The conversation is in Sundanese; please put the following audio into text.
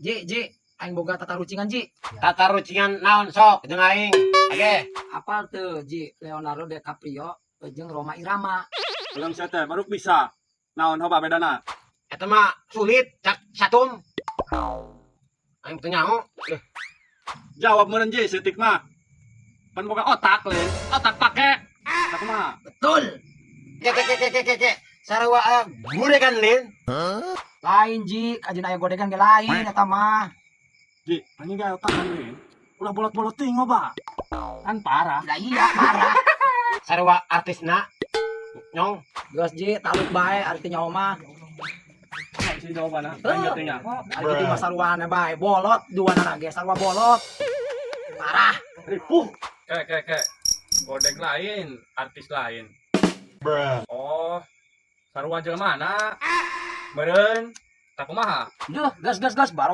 Ji, Ji, aing boga tatarucingan, Ji. Tatarucingan naon sok jeung aing? Oke. Apal teu, Ji, Leonardo DiCaprio jeung Rhoma Irama? Belum sia teh, baru bisa. Naon hoba bedana? Eta mah sulit cak satum. Aing teu nyaho. Deh. Jawab meureun, Ji, seutik mah. Pan boga otak lain, otak pake. Tak mah. Betul. Ke ke ke ke ke ke. Sarua aya godegan lin. Lain, Ji, kajeun aya godegan ge lain eta mah. Ji, anjing ge otak kan lain. Ulah bolot-bolot ting hoba. Kan parah. Lah iya, parah. Sarua artisna. Nyong. Geus, Ji, taluk bae artinya mah. Si jawabanna. Aing teh nya. Ari kitu mah saruana bae, bolot duanana ge sarua bolot. Parah. Ripuh. Ke ke ke. Godeg lain, artis lain. Oh, sarua jelema mana? Meureun, tak kumaha? Duh, gas gas gas baro.